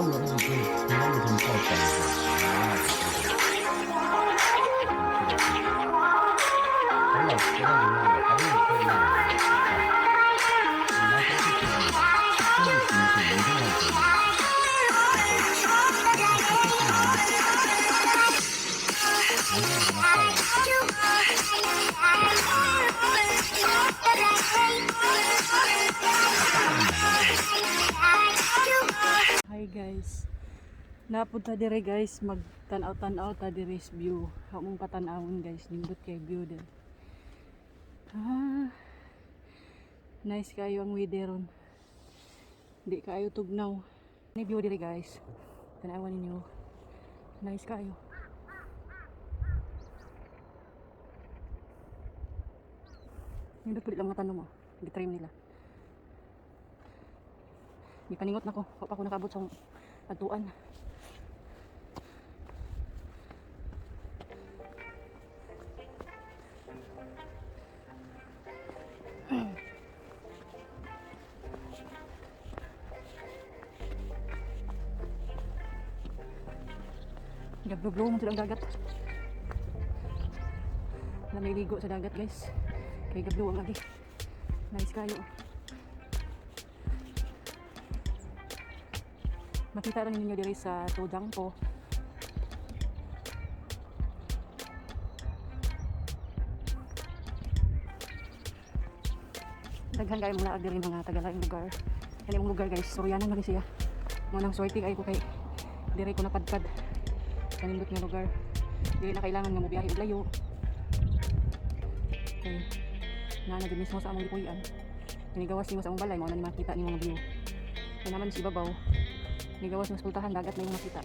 나무 좀 나무 좀 떴다. Hi guys. Napunta dire guys, magtanaw-tanaw ta dire sa view. Among patanawon guys, nindot kay view dire. Ah. Nice kayo ang weather ron. Di kayo tugnaw. Ni view dire guys. Tanawan ninyo. Nice kayo. Nindot pud lang mga tanom mo. Gitrim nila. Gipaningot na ko. Wa pa ko nakaabot sa adtuan. Gablo-blo mo ang dagat. Na may ligo sa dagat guys. Kay gablo ang agi. Nice kayo. Makita rin ninyo diri sa Tojang po. Daghan kayo mga naag diri mga tagalaing lugar. Kani mong lugar guys, Suryanan man ni siya. Mo nang swerte kayo ko kay diri ko napadpad sa nindot nga lugar. Dili na kailangan nga mobiyahe og layo. Kay naa na jud mismo sa among gipuy-an. Kini gawas nimo sa among balay mao na ni makita ni mga view. Kay naman si ibabaw, nigawas mas pultahan dagat na yung makita.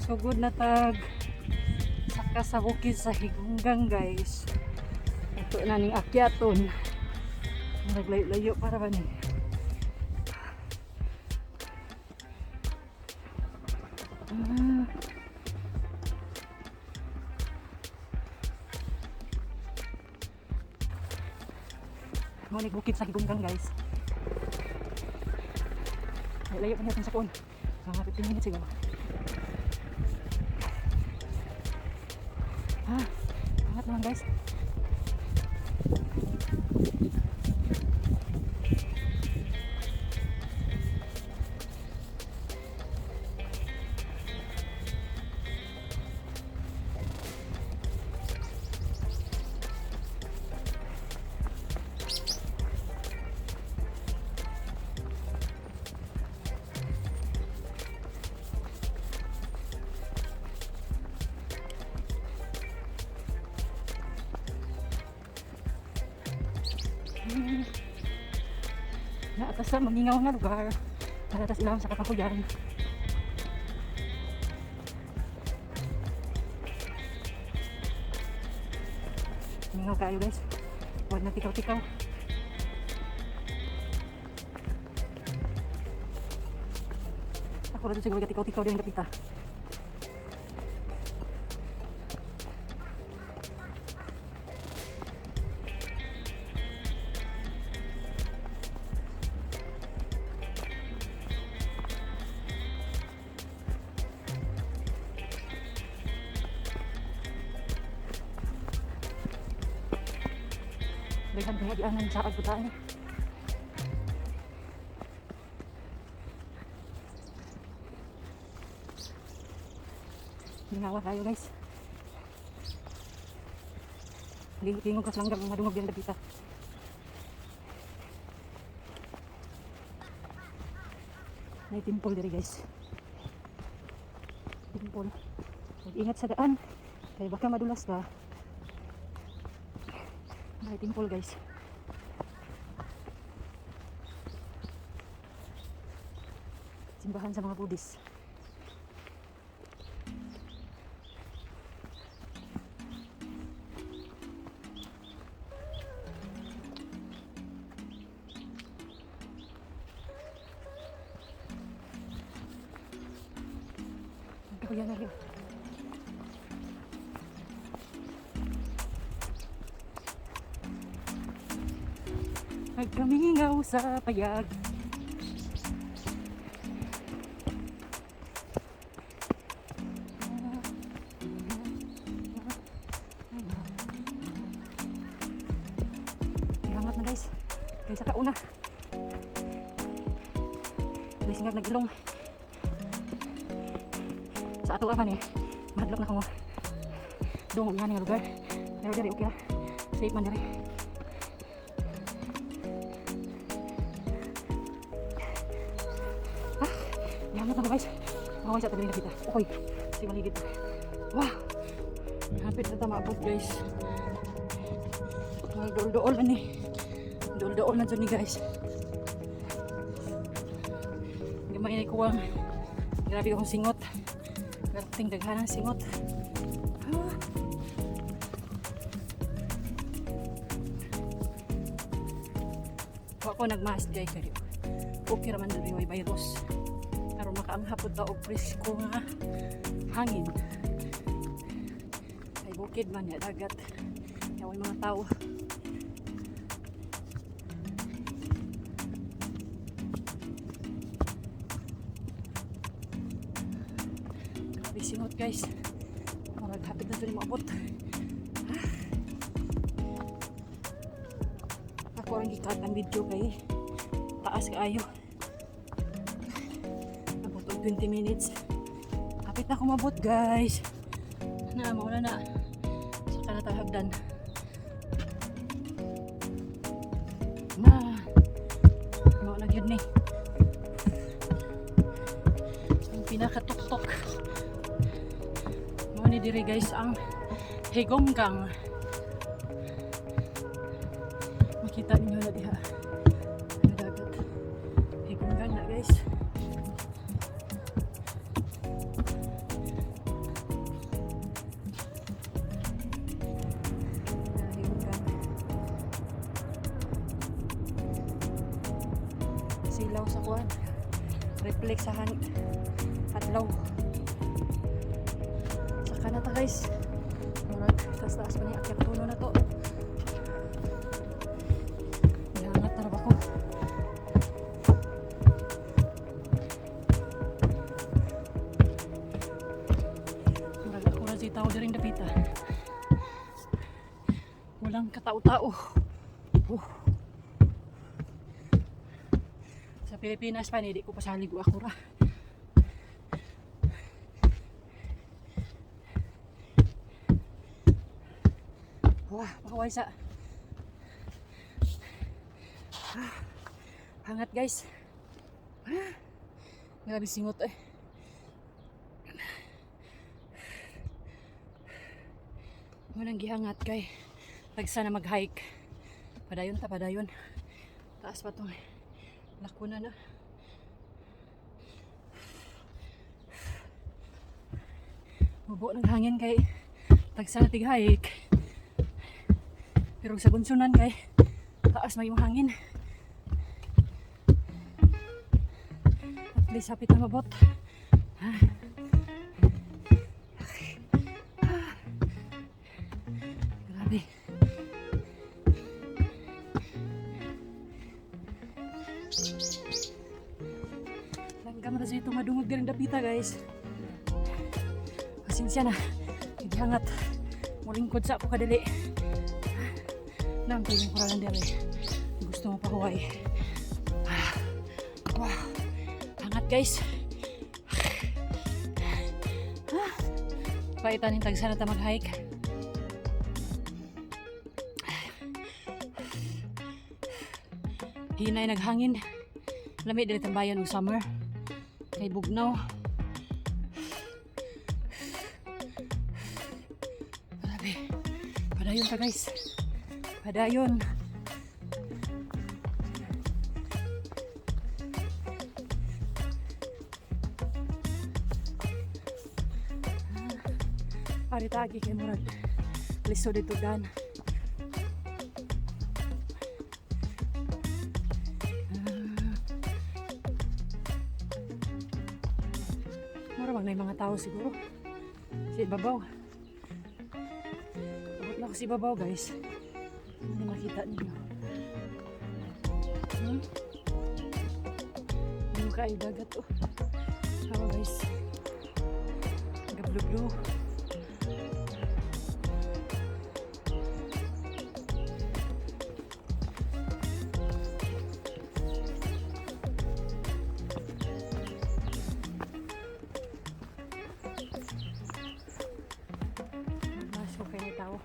So good na tag saka sa bukid sa Higunggang guys. Ito na ning akyaton. Naglayo-layo para ba ni? Ah. Ngunit bukid sa Higunggang guys. Layo pa natin sa phone. Mga 15 minutes siguro. Ah, angat naman guys. Naatas sa mamingaw nga lugar. Naatas ilawom sa kakahuyan. Mingaw kayo guys. Huwag na tikaw-tikaw. Ako na siguro tikaw-tikaw din kapita. Daghan kang agianan sa agbutaan. Gingawa kayo guys. Tingog kas langgam madungog din dapita. May temple diri guys. Temple. Mag-ingat sa daan. Kay baka madulas ka. May temple guys. Simbahan sa mga Buddhist. Kuya na rin. Nagkamingaw sa payag. Hangat na, guys. Kaysa kauna. May singag nagilong. Sa ato man eh. Mahadlok na ko mo. Dungog nga nga lugar. Pero diri okay ra. Safe man diri. Ah, gihangat na ko, guys. Mga sa tabi kita. Okay. Si maligid. Wow. Hapit na ta maabot, guys. Mga dool-dool ani. Dool-dool na dyan ni, guys. Gamay na kuwang. Grabe akong singot. Garating daghan ang singot. Ah. Wa ko nagmask, guys, kayo. Okay raman diri, way virus. Pero makaanghapod ba og presko nga hangin. Ay bukid man ya dagat. Kaya way mga tao. Grabe singot, guys. Murag hapit na diri maabot. Ah. Ako ang gi-cut ang video kay taas kaayo. Abot og 20 minutes. Hapit na ako mabot, guys. Na, mauna na. Saka na tayo hagdan. Na. Mao na gyud ni. Ang pinakatuktok. Mao ni diri, guys, ang Haegeumgang. Makita ninyo na diha. Ang dagat. Haegeumgang na, guys. Haegeumgang. Silaw sa kuan. Reflect sa han adlaw. Saka na ta, guys. Murag taas taas pa niya akyat tuno na to. Ihangat na ba ko? Murag ako ra si tao diring dapita. Walang katao-tao. Oh. Sa Pilipinas pa, hindi ko pasalig ako ra. Wah, pakaway sa. Ah, hangat, guys. Ah, grabe singot eh. Walang gihangat kay tagsa na mag-hike. Padayon ta, padayon. Taas pa tong lakuna na. Mubo ng hangin kay tagsa na tig-hike. Pero sa gunsunan kay taas may yung hangin. At least hapit na mabot. Ah. Ah. Grabe. Langgam ra dito madungog diring dapita, guys. Pasensya na. Gihangat. Mulingkod sa ako kadali. Nang tingin ko lang diri. Gusto mo pa huway. Ah. Wow. Hangat, guys. Ah. Paitan yung tagsa na ta mag-hike. Hinay naghangin. Lami diri tambayan og summer. Kay bugnaw. Grabe. Padayon ta, guys. Padayon. Ah, ari ta agi kay murag lisod dito dan. Ah. Mura bang May mga tao siguro. Sa ibabaw. Abot na ako sa ibabaw, guys. Hindi makita ninyo. Hindi kaayo dagat, oh. Hello, guys. Gablu-blue. Masok kaayo tao.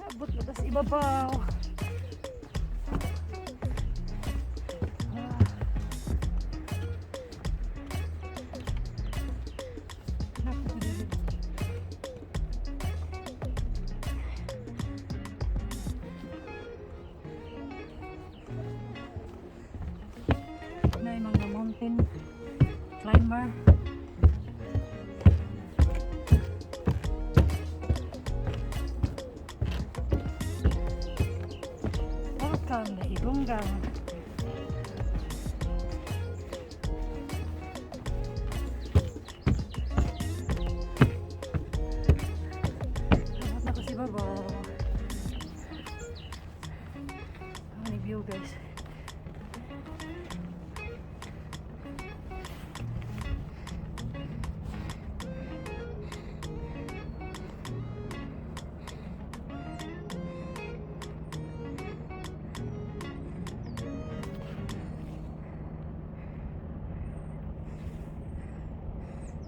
Abot na tas ibabaw. Ah. Lapit na dito. Na yung mga mountain climber. Welcome na Higonggang. Abot na ko sa ibabaw. Ang view, guys.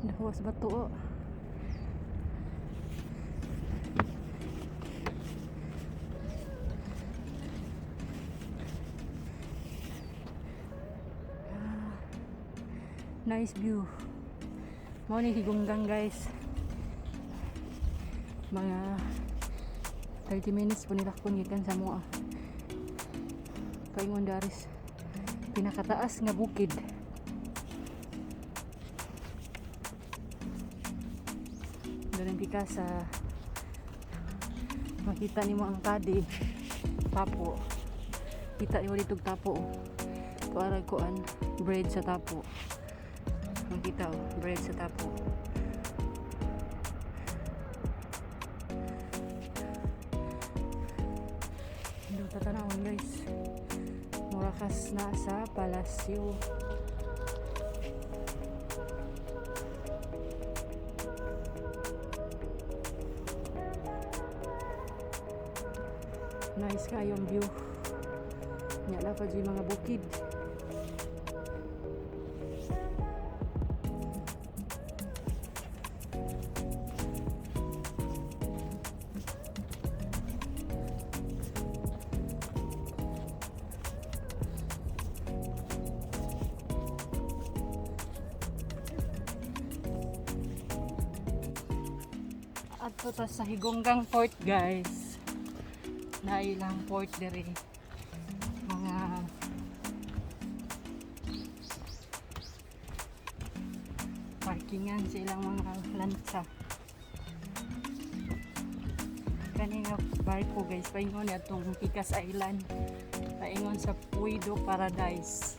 Nakuha sa bato, oh. Ah, nice view. Mao ni Higonggang, guys. Mga 30 minutes po nila kun gikan sa moa. Paingon daris pinakataas nga bukid. Doon ka sa makita nimo ang kadi tapo. Kita nimo dito tapo, oh. Tuarag kuan bread sa tapo. Makita, oh, bread sa tapo. Hindi tatanawon, guys. Mura kas na sa palasyo. Nice kaayong view. Nya na pa yung mga bukid. Adto ta sa Higonggang Port, guys. Nailang port diri. Mga parkingan sa ilang mga lansa. Kani nga barko, guys, paingon ni atong Pikas Island. Paingon sa Puido Paradise.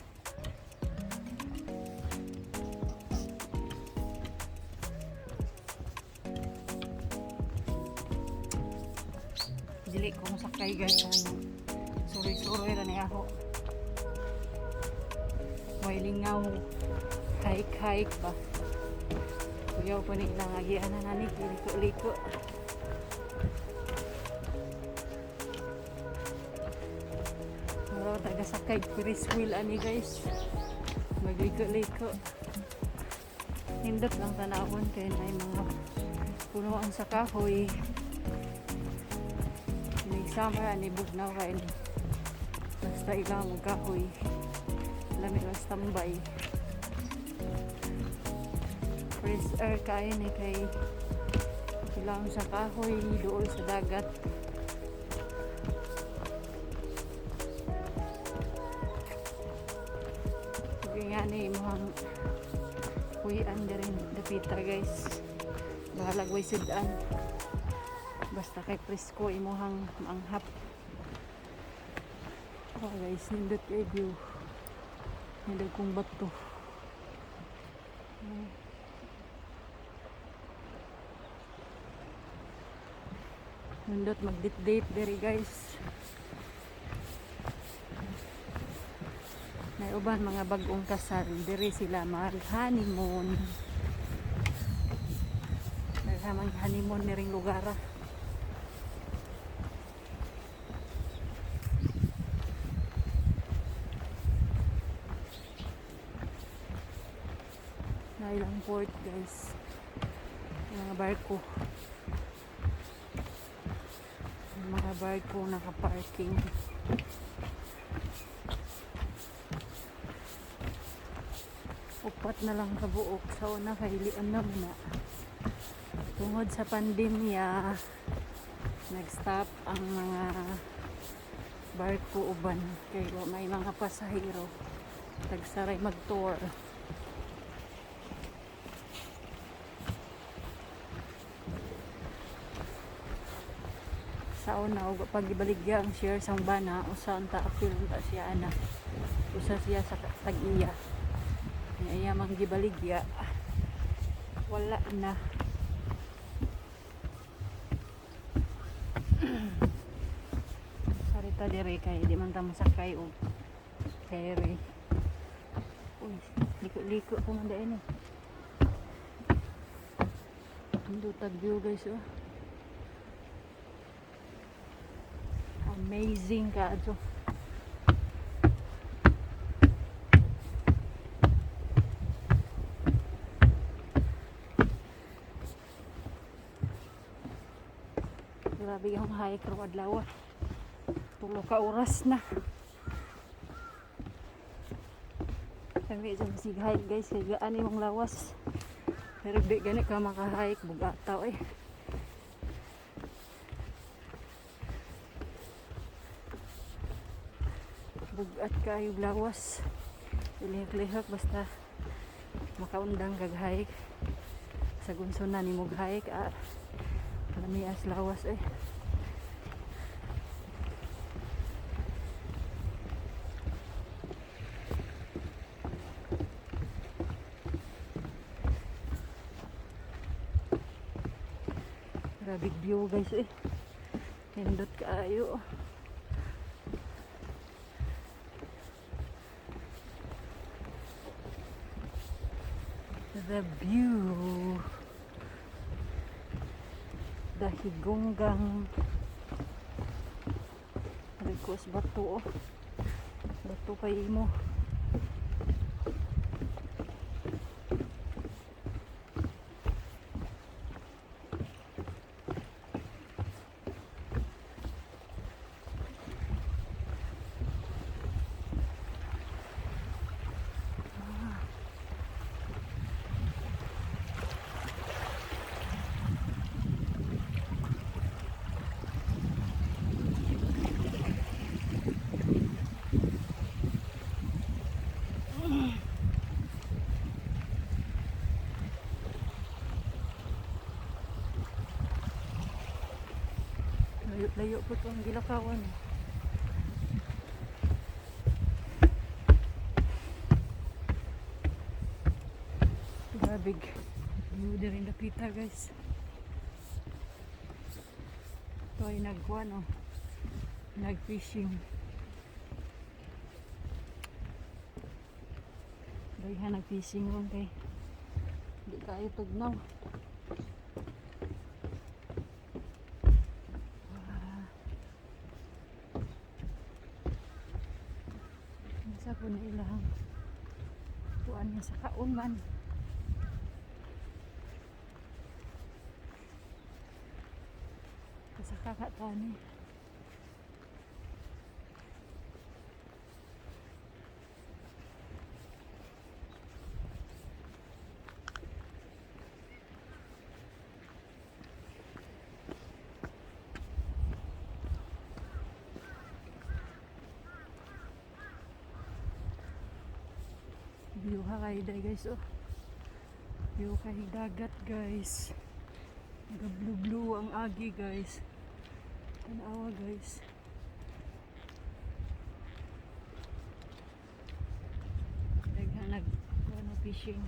Dili ko sakay, guys, ano. Suroy-suroy ra ni ako. Way lingaw. Hike-hike ba. Kuyaw pa ni ilang agian na nani, liko-liko. Mura taga sakay Ferris wheel ani, guys. Magliko-liko. Nindot lang tanawon kay naay mga punuan sa kahoy. Inig summer ani, bugnaw kay ni. Basta ilang mga kahoy. Lami lang tambay. Fresh air kaayo ni kay ilang sa kahoy dool sa dagat. Sige nga ni imuhang dapita, guys. Bahalag way sudan. Basta kay presko imuhang maanghap. Oh guys, nindot kay view. Nindot kong bato. Nindot mag-date diri, guys. May uban mga bagong kasal diri sila mag honeymoon. Naghamang honeymoon niring lugar, ah. Na ilang port, guys. Yung mga barko. Yung mga barko naka-parking. 4 na lang kabuok sa una kay lian na mo na. Tungod sa pandemya, nag-stop ang mga barko uban kay wa may mga pasahero. Tagsaray mag-tour. Sa una ug pag ibaligya ang share sa bana, usa unta apil unta siya ana. Usa siya sa tag-iya. Nya iya mang gibaligya, wala na. Sarita dire kay di man ta mosakay og ferry. Uy, liko-liko ko man daan eh. Nindot view, guys, oh. Amazing kaayo. Grabe yung hike karong adlaw. 3 ka oras na. Kami dyan sig hike, guys, kay gaan imong lawas. Pero di gani ka maka-hike bugataw eh. Bugat kayo lawas. Lihok-lihok basta makaundang kag hike. Sa gunso na ni mog hike, ah, lamias lawas eh. Grabe view, guys, eh. Nindot kaayo. The view. The Higonggang. Likos bato, oh. Bato kay imo. Layo-layo po ito ang gilakawan. Grabe. View din dapita, guys. Ito ay nagkuan, oh. Nag-fishing. Daghan nag-fishing ron kay di kayo tugnaw. Ah. Unsa po na ilang kuan nga sa kaon man. Kasaka ka tani. View ha kayo dahil, guys, oh. View kay dagat, guys. Naga blue ang agi, guys. Tanawa, guys. Daghan nag ano, fishing.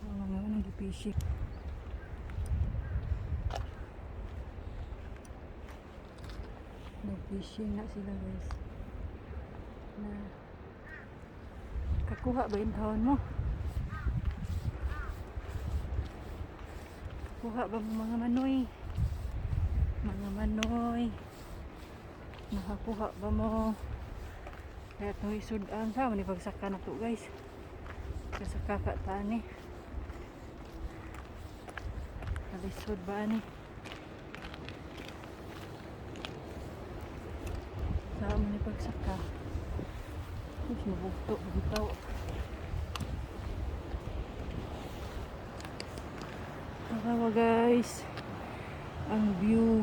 Ang mga nag fishing. Nag-fishing na sila, guys. Na kakuha ba yung taon mo? Kakuha ba mo mga manoy? Mga manoy. Nakakuha ba mo? Kaya ito isudan sa ni pagsaka na to, guys. Kasaka ka ta ni. Kalisod ba ani? Sa ni pagsaka. Uy, mabugto, bitaw. Tarawa, guys. Ang view.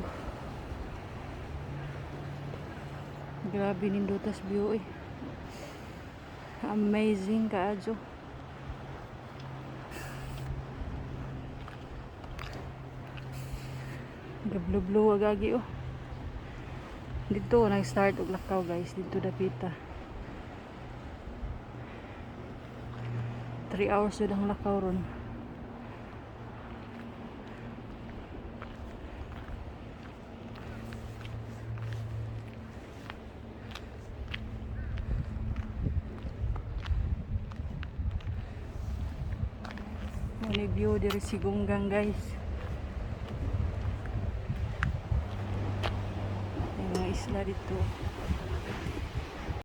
Grabe nindutas view eh. Amazing kaadyo. Gablo-blo agagi oh. Dito nag-start og lakaw, guys, dito dapita. 3 hours yun ang lakaw ron. Muna view diri Sigunggang, guys. May mga isla dito.